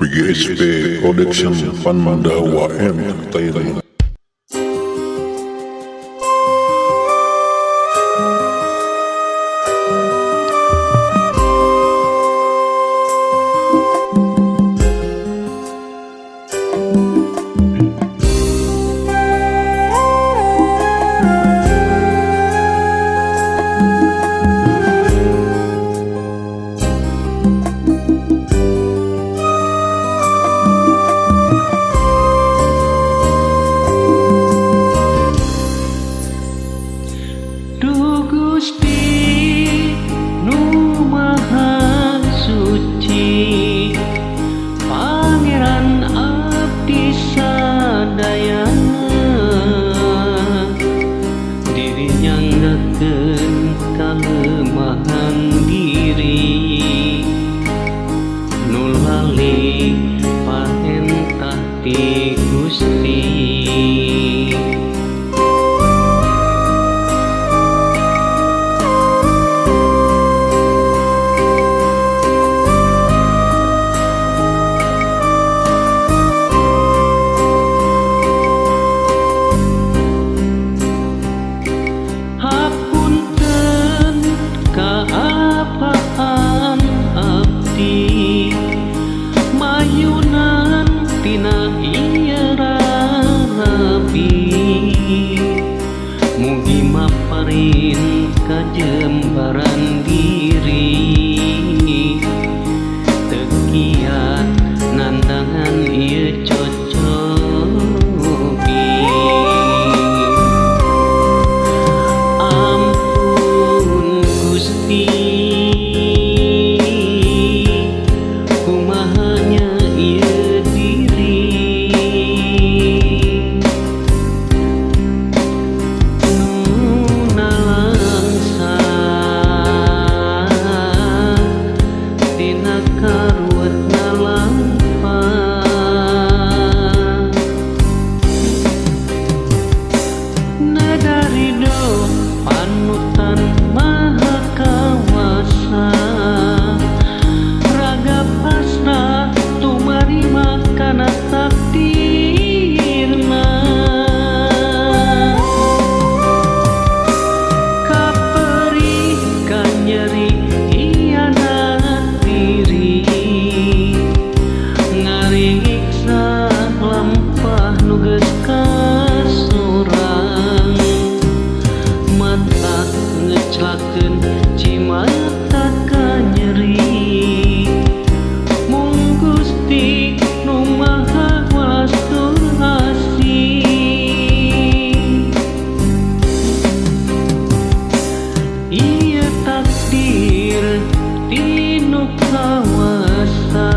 PGSP Production Pandawa Entertainment. Duh Gusti nu Maha Suci, Pangeran abdi sadayana, diri nyanggakeun kalemahan diri, nu lali parentah ti Gusti. Hapunten kaapaan abdi, mayunan tina ieu rarabi, mugi maparin kajembaran diri, teu kiat nandangan ieu cocobi. Ampun Gusti, kumaha nya ieu diri, nu nalangsa tina karuwetna lampah. Neda ridho panutan Maha Kawasa, raga pasrah tumarima kana takdirna, kaperih kanyeri hianat diri, ngariksa lampah nu geus kasurang, mata ngeclakeun cimata kanyeri. Mung Gusti nu Maha Welas tur Asih, ieu takdir ti nu kawasa,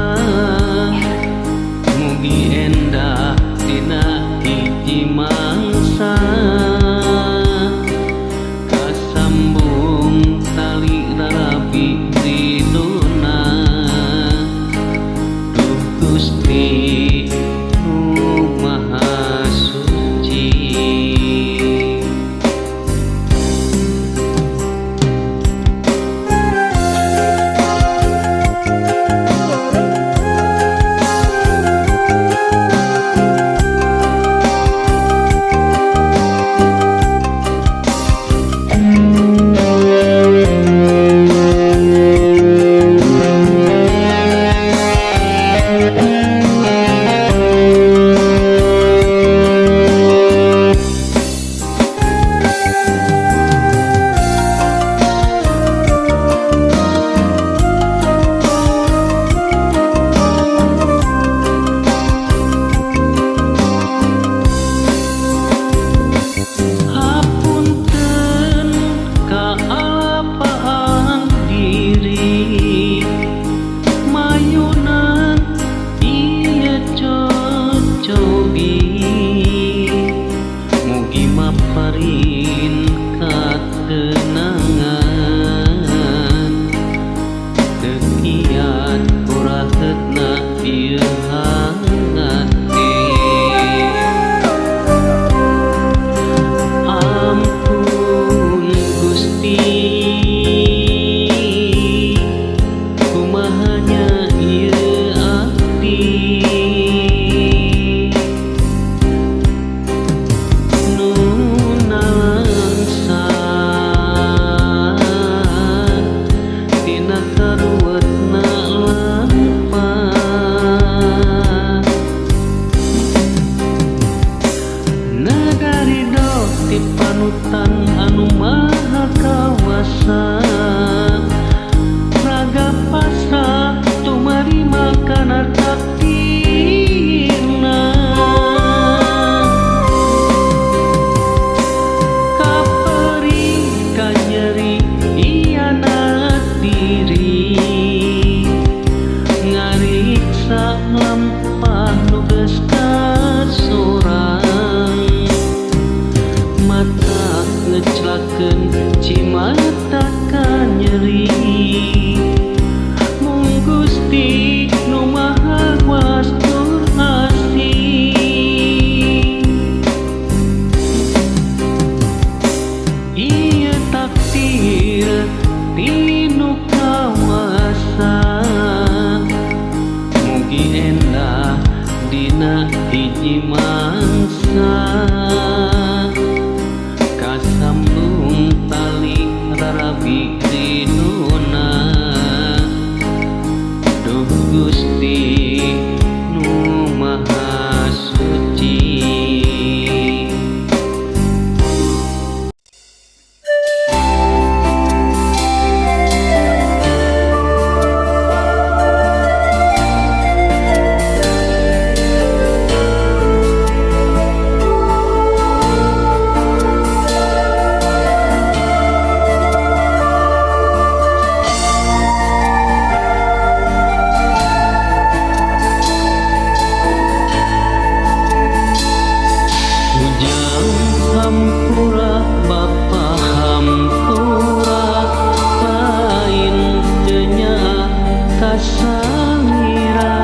mugi endah dina hiji mangsa, kasambung tali rarabi ridona. Duh Gusti nu Maha Suci. lampah nu geus kasorang mata ngeclakeun cimata ka nyeri mung Gusti nu Maha Kuas tur asih. Ieu takdir tinu kawasa mugi endah dina hiji mangsa kasambung tali rarabi ridona duh Gusti nu Maha Suci. Ujang hampura bapa hampura lain teu nyaah kasalira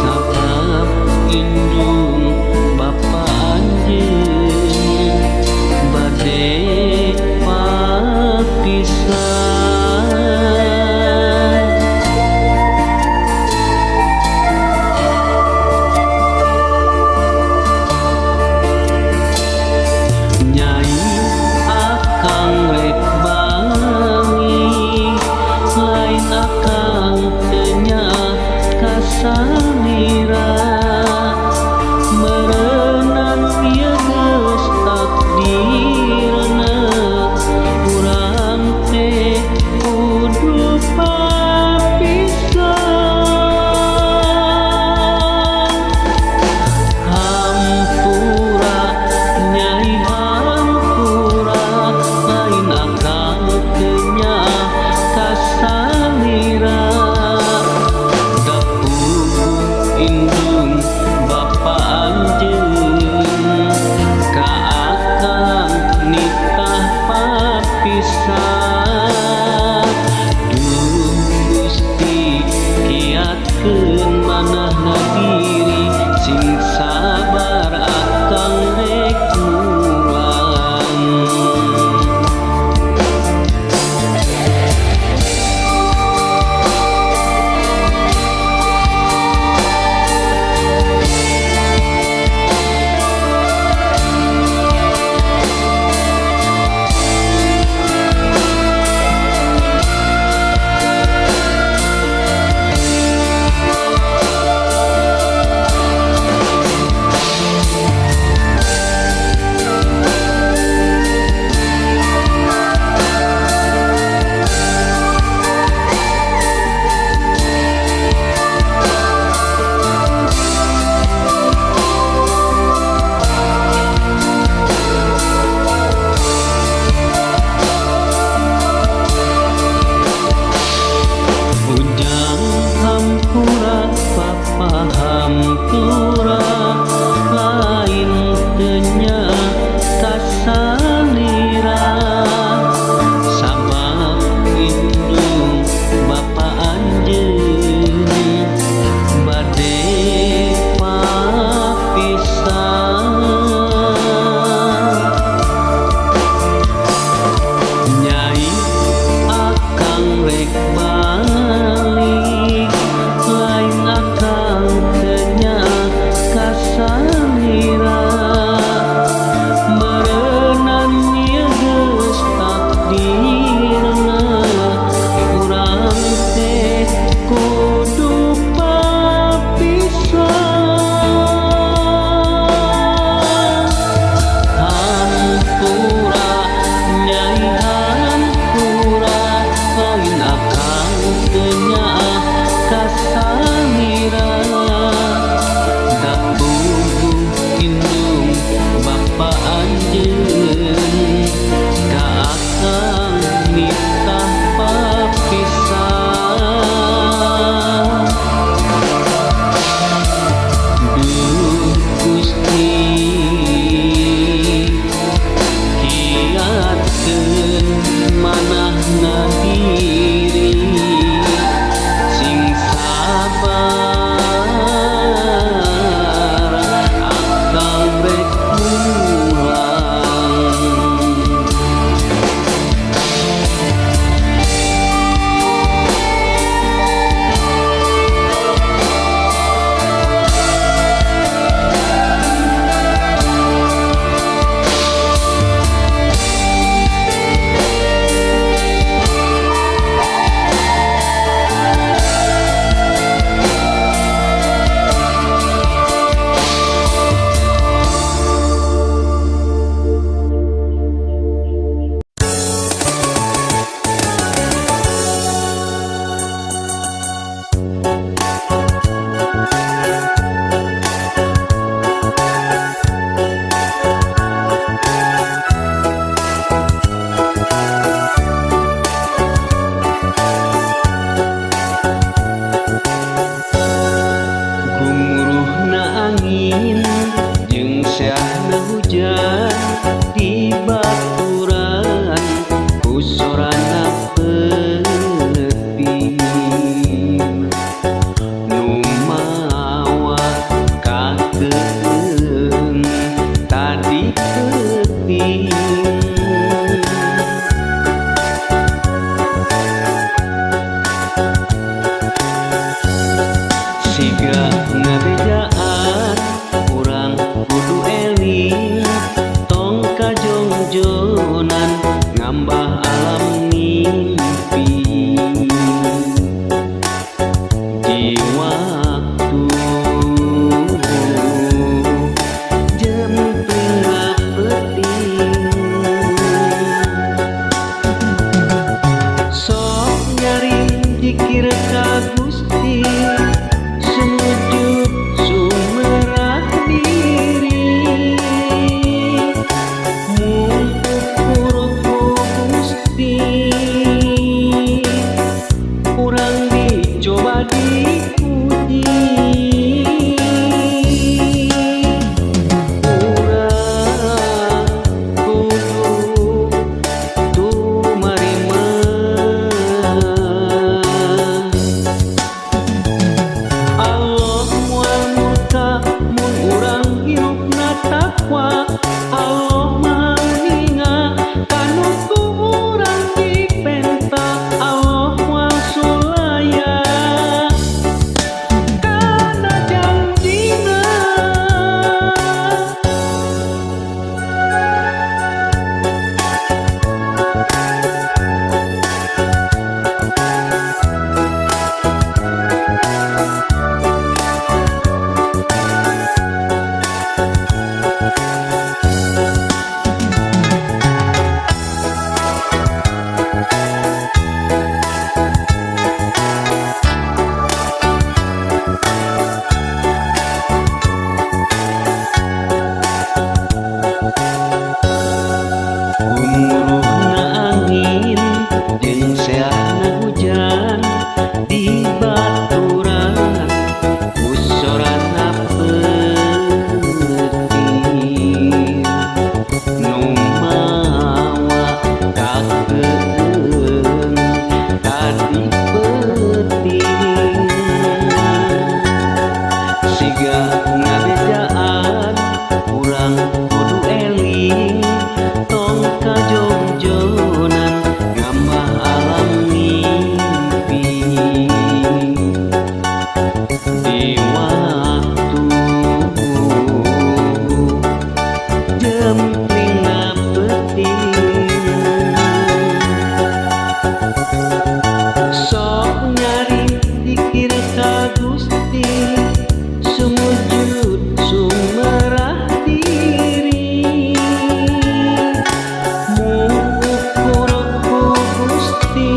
sabab indung bapa anjeun bade papisah. Nyai akang rek balik lain akang teu nyaah kasalira meureunan ieu geus takdirna urang teh kudu papisah. Hampura nyai hampura lain akang teu nyaah kasalira da puguh indung bapa anjeun ka akang nitah papisah. Duh Gusti kiatkeun manahna diri sing sabar akang rek mulang. Dipuji urang kudu tumarima. Allah moal murka mun urang hirupna takwa. Allah Maha Uninga kanu ku urang dipenta. Allah moal sulaya kana janjina. Gumuruhna angin jeung seahna hujan di baturan ku sorana petir nu mawa kakeueung tadi peuting siga ngabejaan urang kudu eling tong kajongjonan nambah alam mimpi di waktu jemplingna peuting. Sok nyari dikir ka Gusti, sumujud sumerah diri, mengukur ku Gusti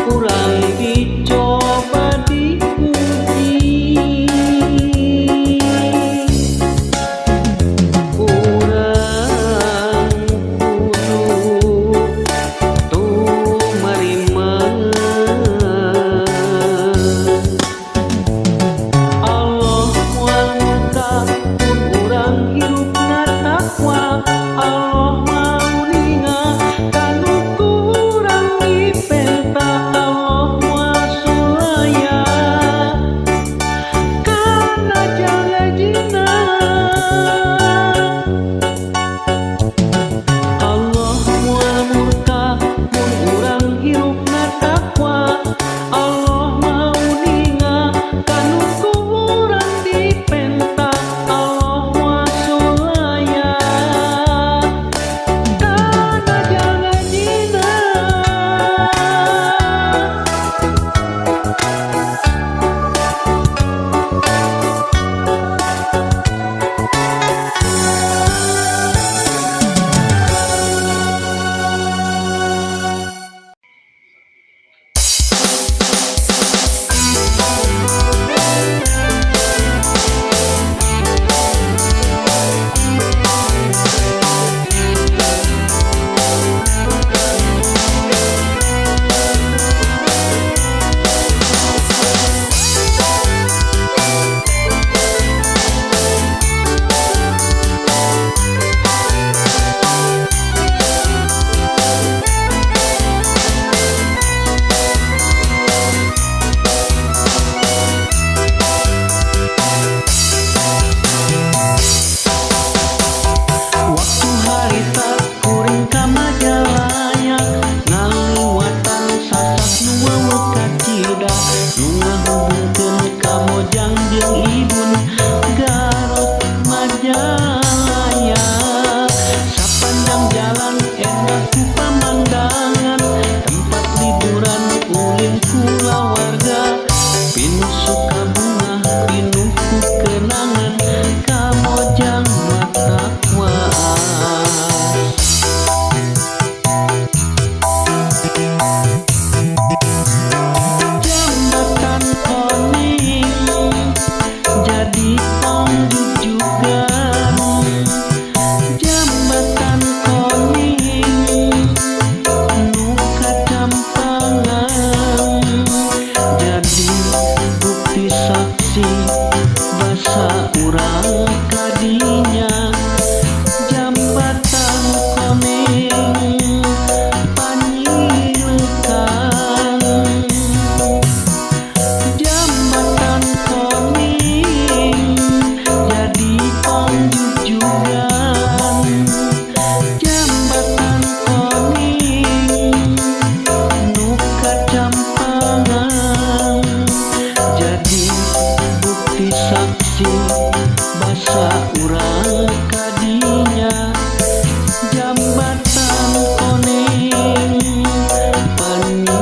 urang dicoba diuji. Urang kudu tumarima. Cing basa urang kadinya jambatan koneng panyileukan.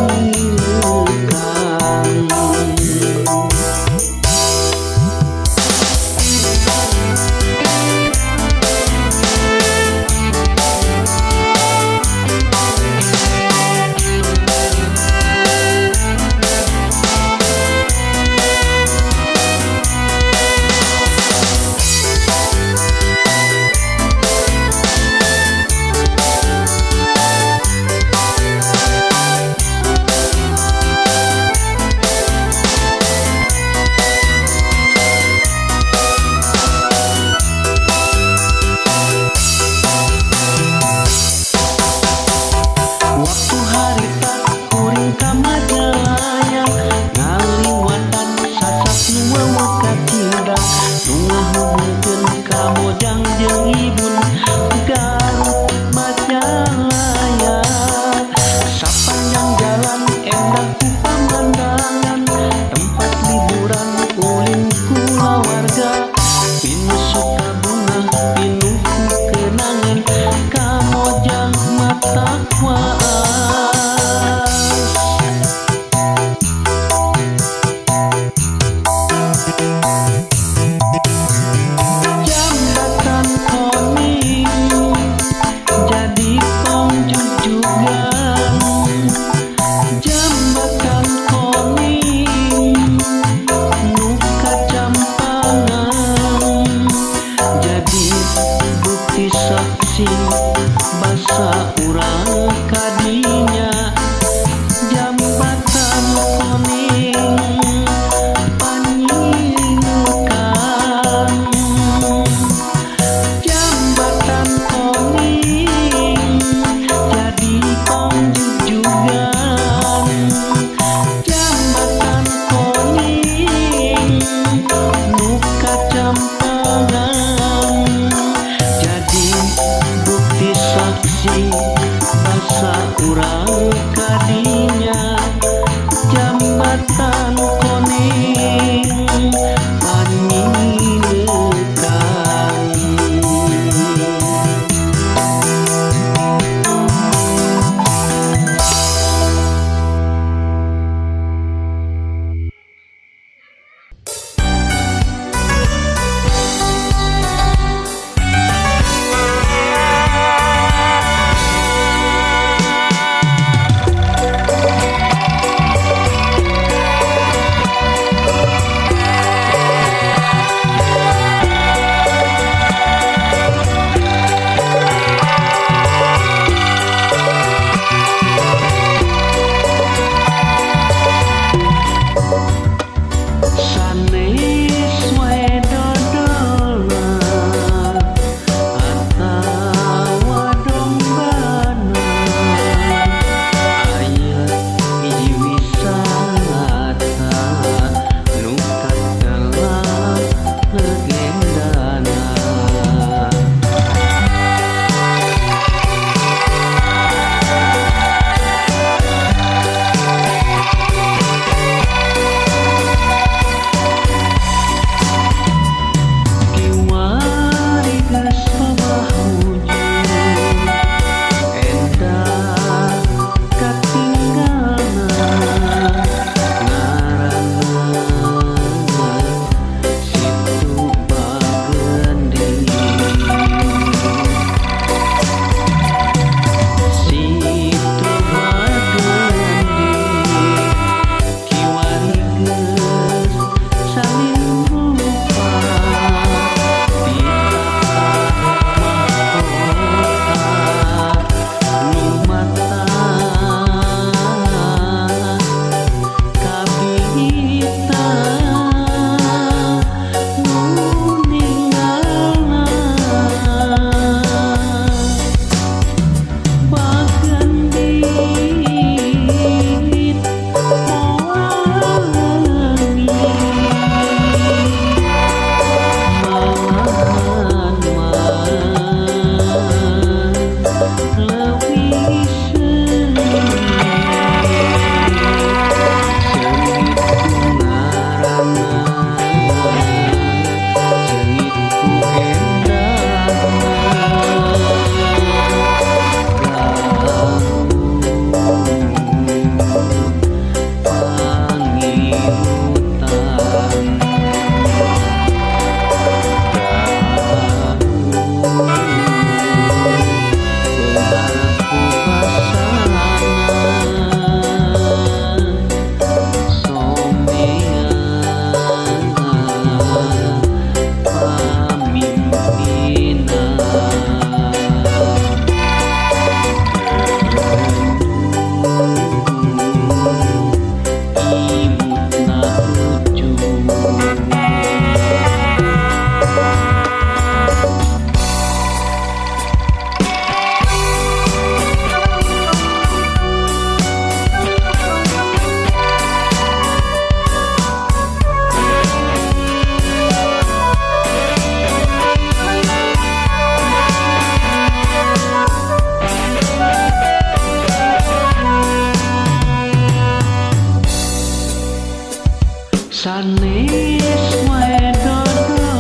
Geus wae dodolna,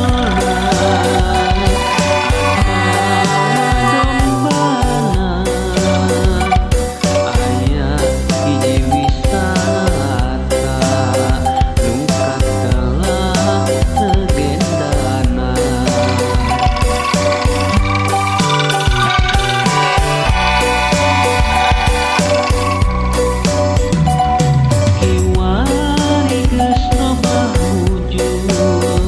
dombana. Aya hiji wisata nu katelah legendana. Kiwari geus loba hujur.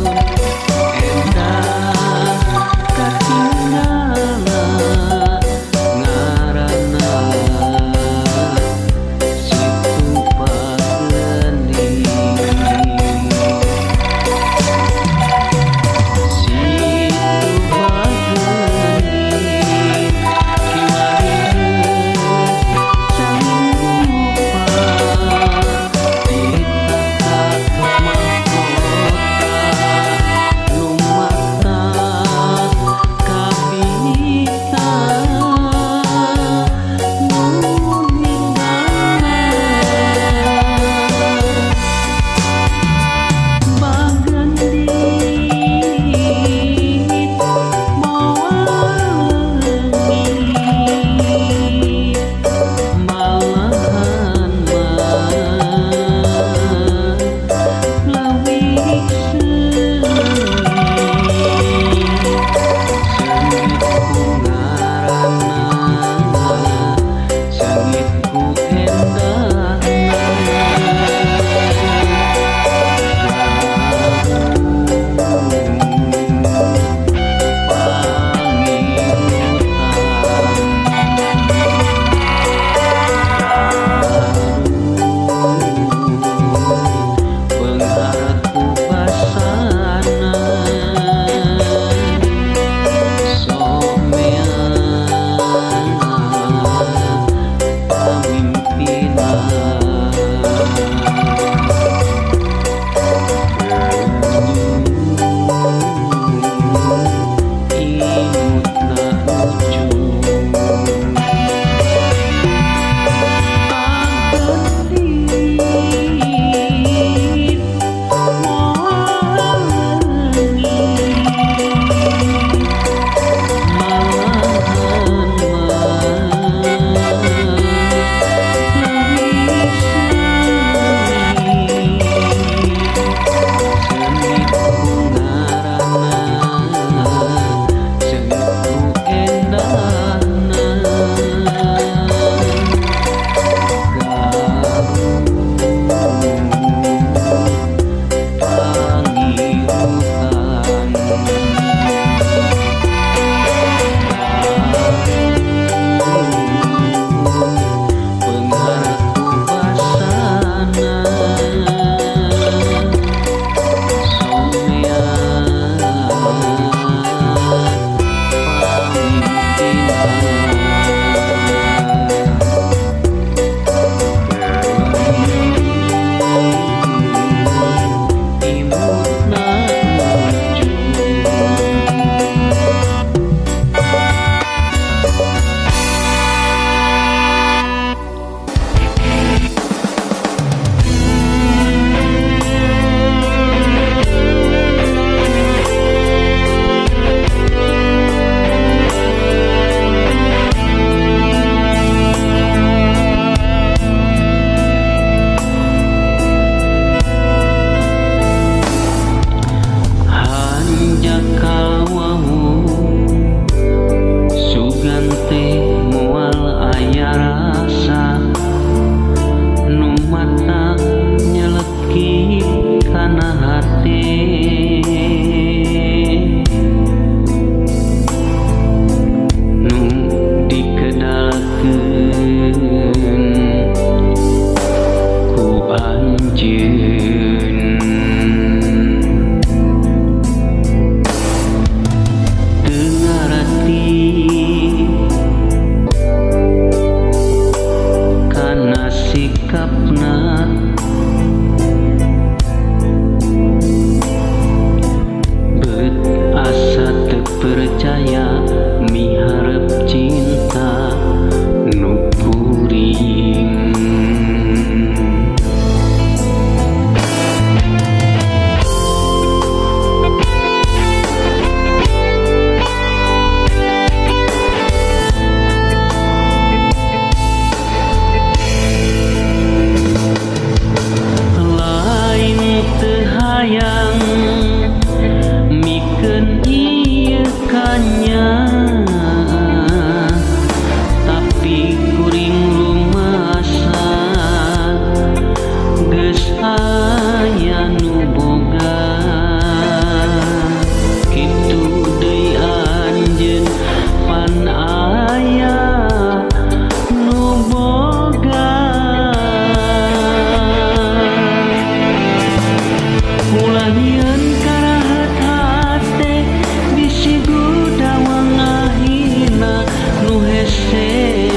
Ulah nyieun karahet hate bisi gudawang ahina nu hese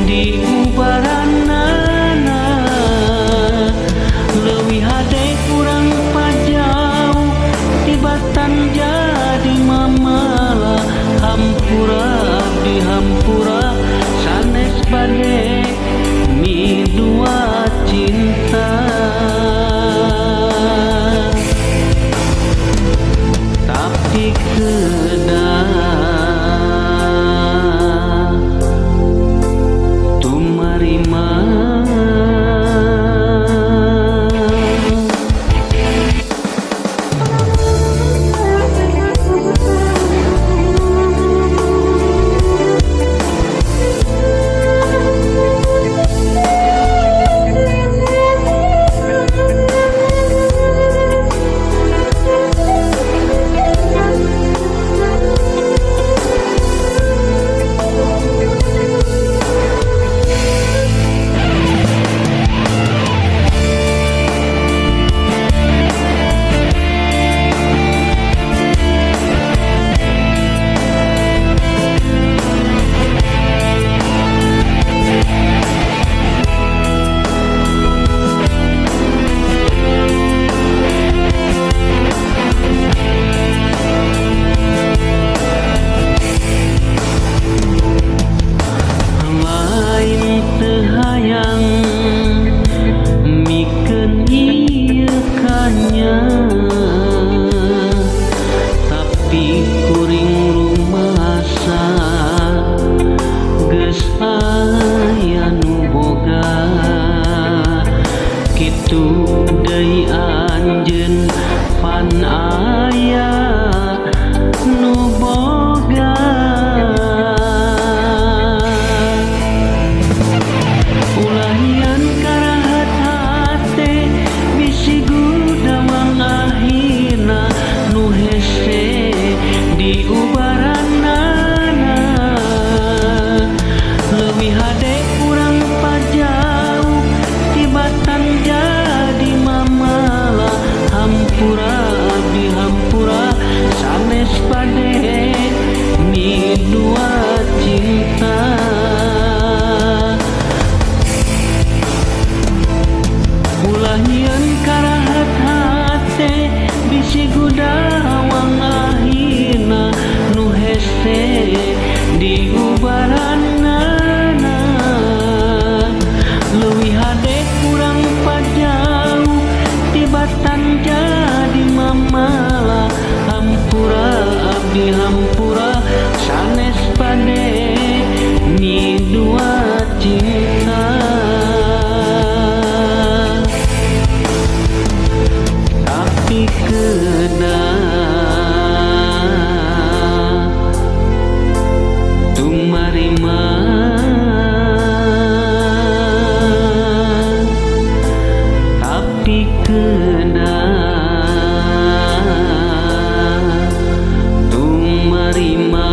diubaranana. Leuwih hade urang pajauh tibatan jadi mamala. Hampura abdi hampura sanes bade midua cinta. Tapi kedah tumarima. Lain teu hayang mikeun ieu kanya, tapi kuring rumasa geus aya nu boga. Kitu deui anjeun pan aya nu boga. Ulah nyieun karahat hate bisi gudawang ahina nu hese diubaranana. Leuwih hade urang pajauh tibatan jadi mamala. Hampura abdi hampura sanes bade midua cinta. Ulah nyieun karahat hate bisi gudawang ahina nu hese diubaranana. Leuwih hade urang pajauh tibatan jadi mamala. Hampura abdi hampura sanes bade midua cinta. Tapi kedah tumarima. Tapi kedah tumarima.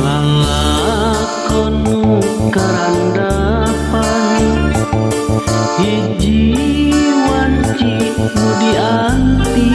Lalakon nu karandapan hiji wanci nu dianti.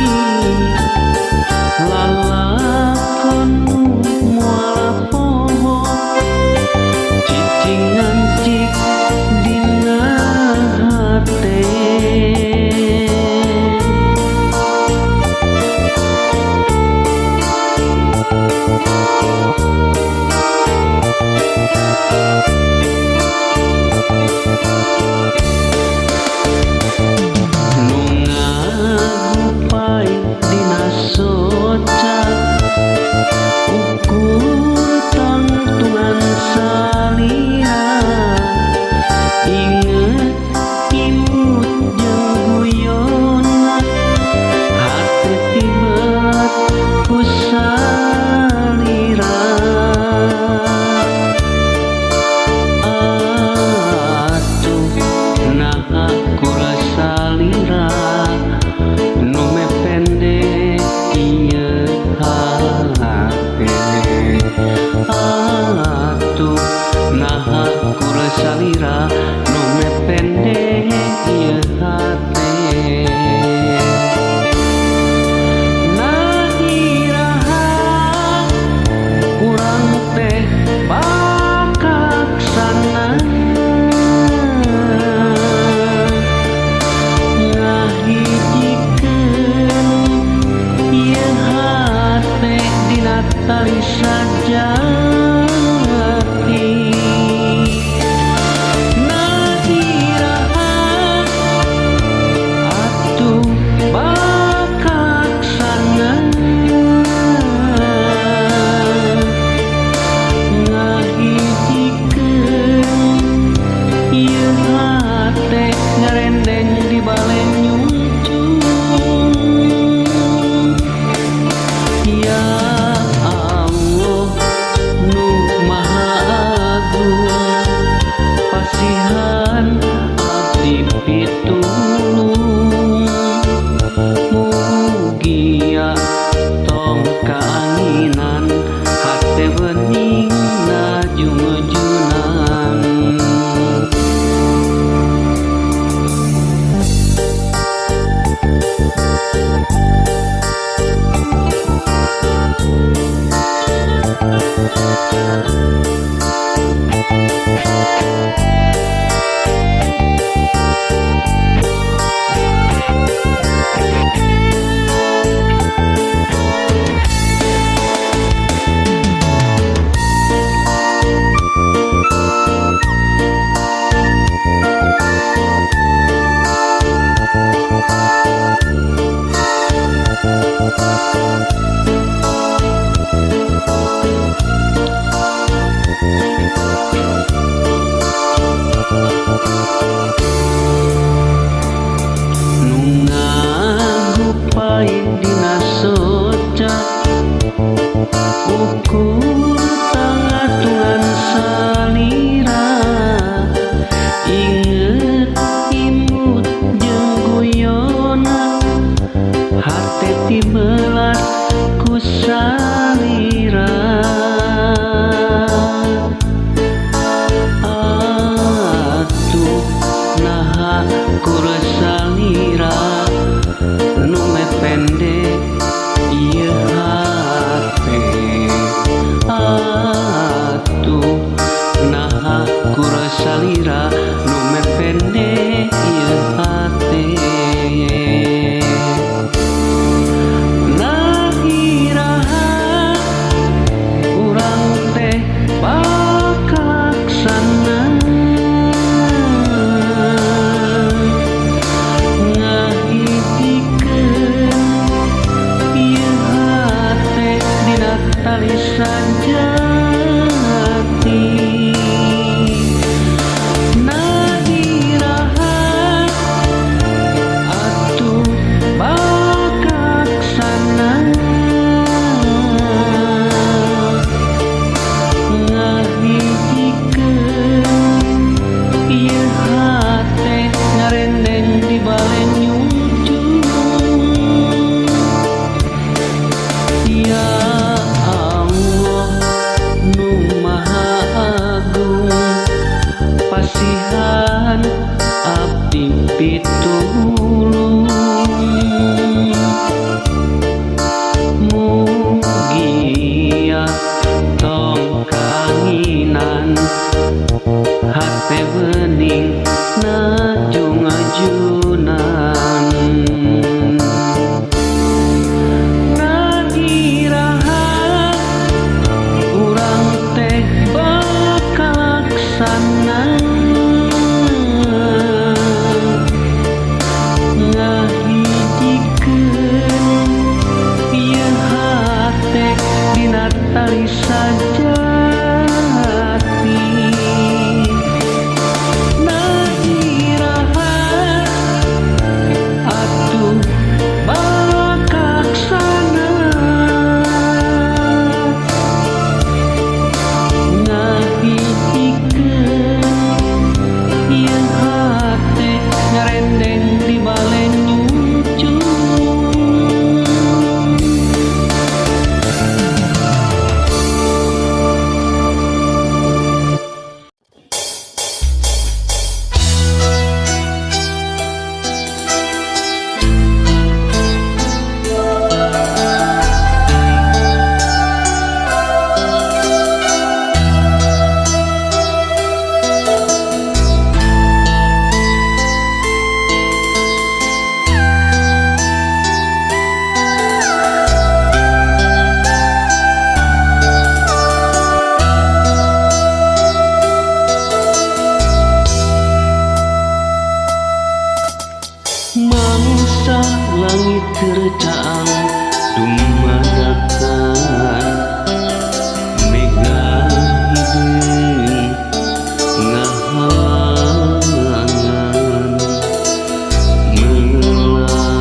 Bakaksana ngahijikeun ieu hate ngarendeng di baleng nyungcung. Ya Allah nu Maha Agung, pasihan abdi pitulung. Langit keur caang dumadakan mega hideung ngahalangan meulang hariwang.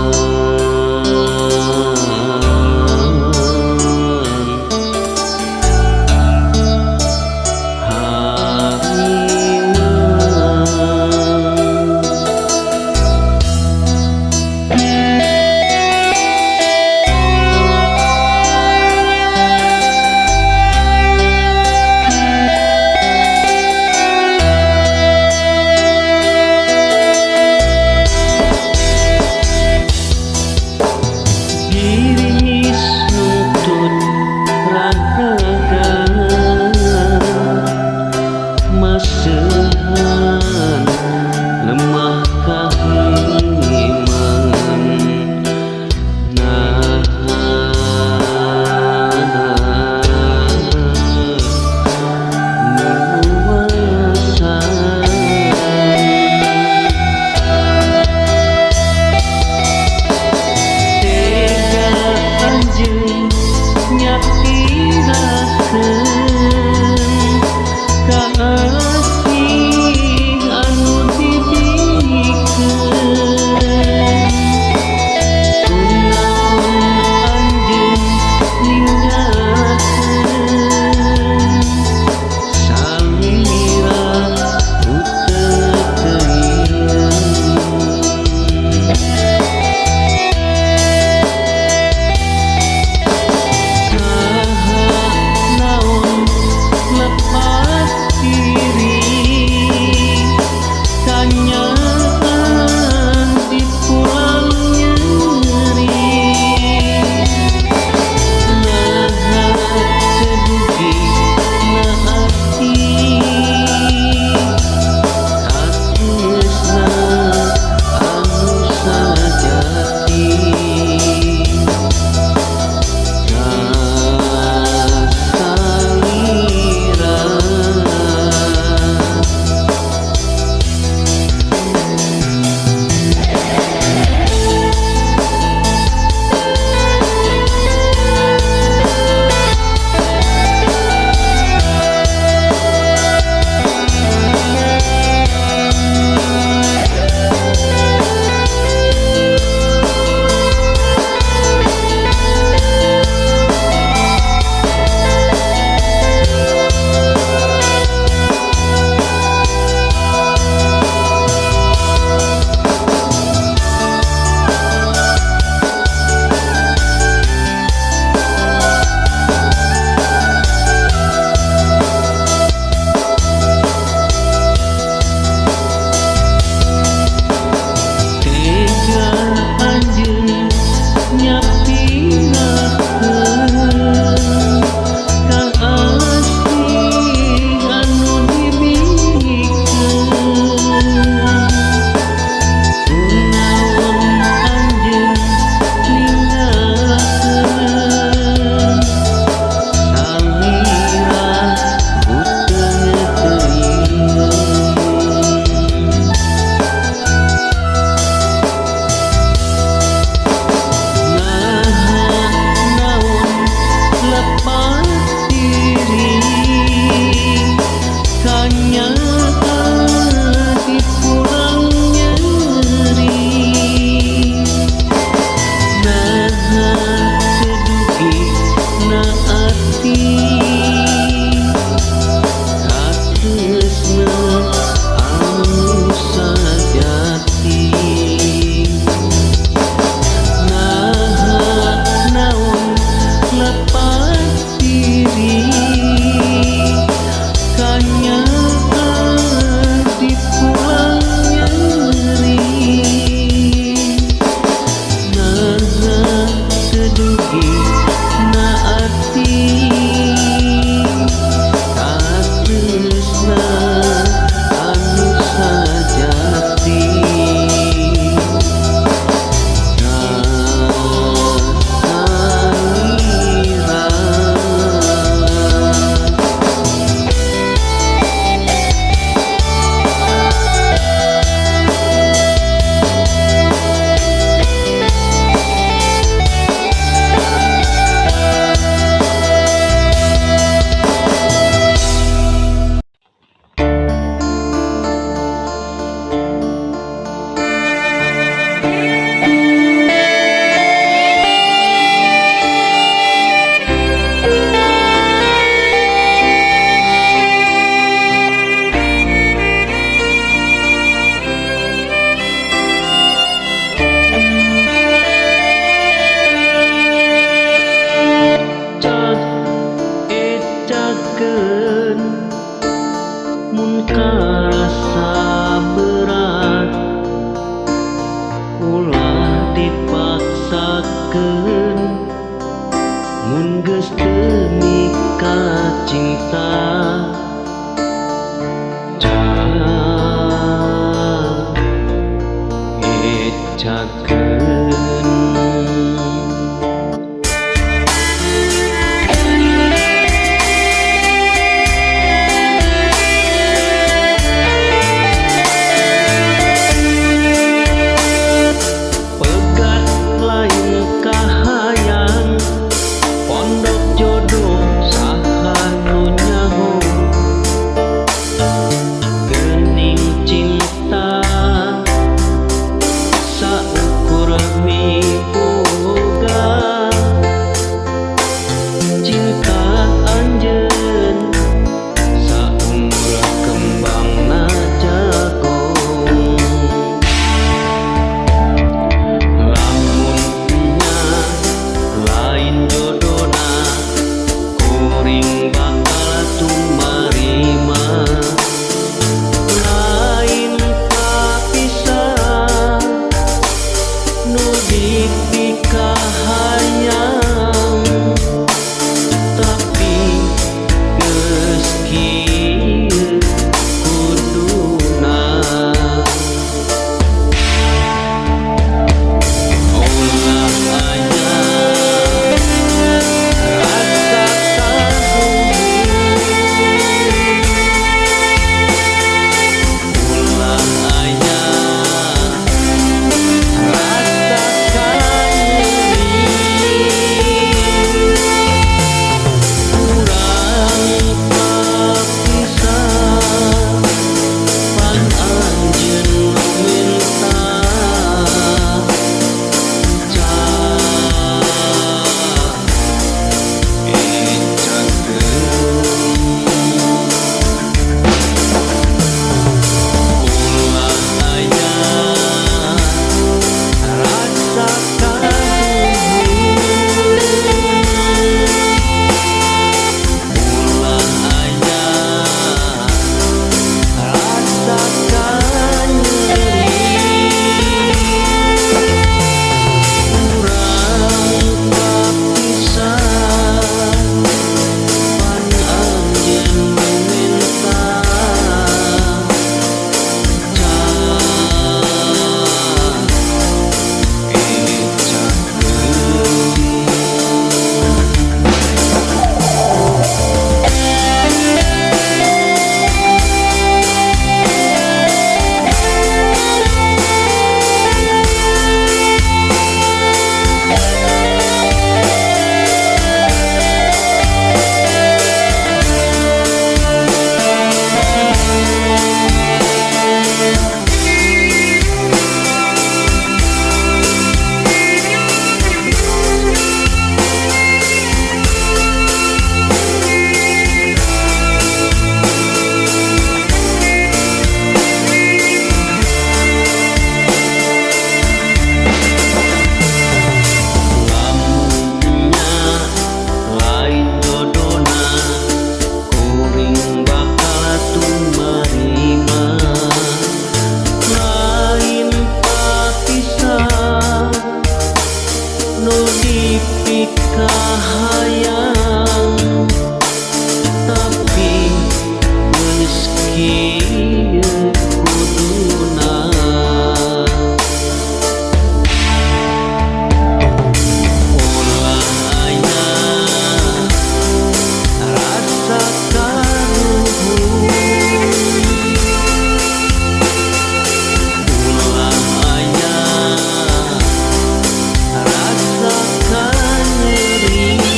Ecakeun mun geus teu mika cinta. Ecakeun. Pegat lain kahayang pondok jodoh saha nu nyaho geuning cinta saukur miboga cinta anjeun saumur kembangna jagung. Lamun nya lain jodona kuring bakal tumarima lain papisah nu dipikahayang tapi geus kieu kuduna. Ulah aya rasa karuhun, ulah aya rasa kanyeri, urang papisah pan anjeun nu minta. Urang papisah pan anjeun nu minta. Lamun nya lain jodona kuring bakal tumarima lain papisah nu dipikahayang tapi geus kieu kuduna. Ulah aya rasa karuhun, ulah aya rasa kanyeri.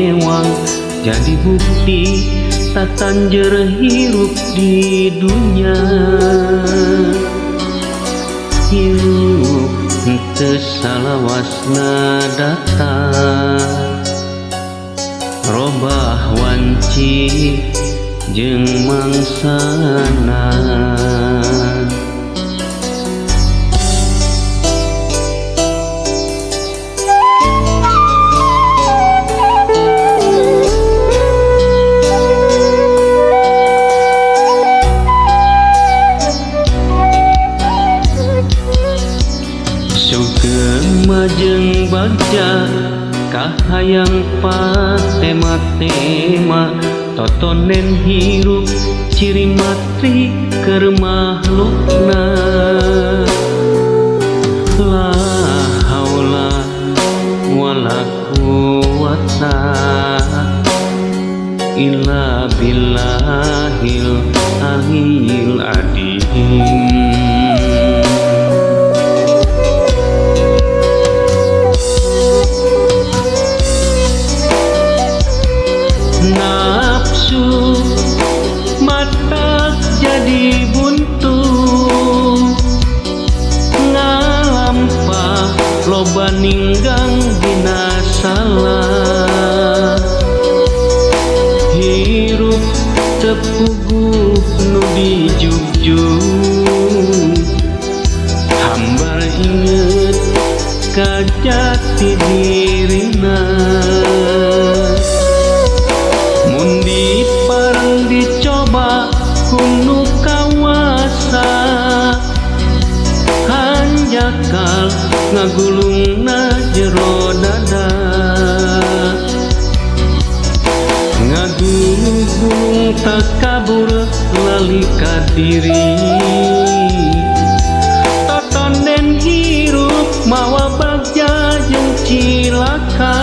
ngewang jadi bukti tatanjer hirup di dunya. Hirup henteu salawasna datang robah wanci jeung mangsana. Sugema jeung bagja kahayang patema-tema totonen hirup ciri matri keur mahlukna. La haula wala quwata illa billahil aliyil adim. Nafsu mata jadi buntu ngalampah loba ninggang dina salah. Hirup teu puguh nu dijugjug hambar inget ka jati dirina. Mun dipareng dicoba ku nu kawasa hanjakal ngagulungna jero dada. Ngagulung takabur lali ka diri totonen hirup mawa bagja jeung cilaka.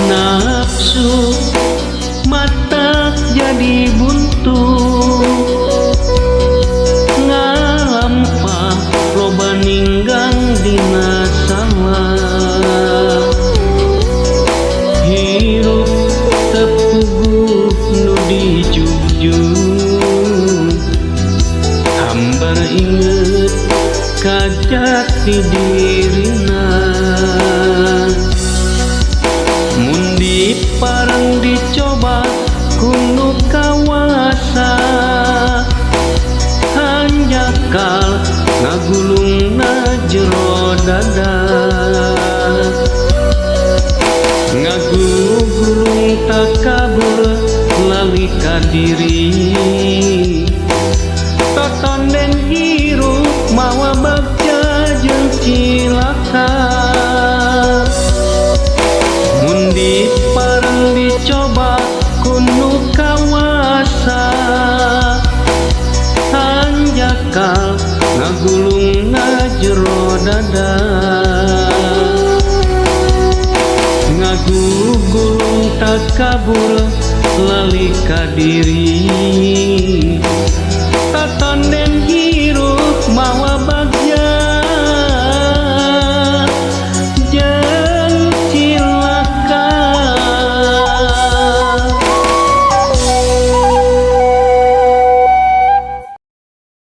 Nafsu mata jadi buntu ngalampah loba ninggang dina sawah. Hirup teu puguh nu dijugjug hambar inget ka jati dirina. Mun dipareng dicoba ku nu kawasa hanjakal ngagulungna jero dada. Ngagulung takabur lali ka diri totonen hirup mawa bagja jeung cilaka. Mun dipareng dicoba ku nu kawasa hanjakal ngagulungna jero dada. Ngagulung takabur lali ka diri.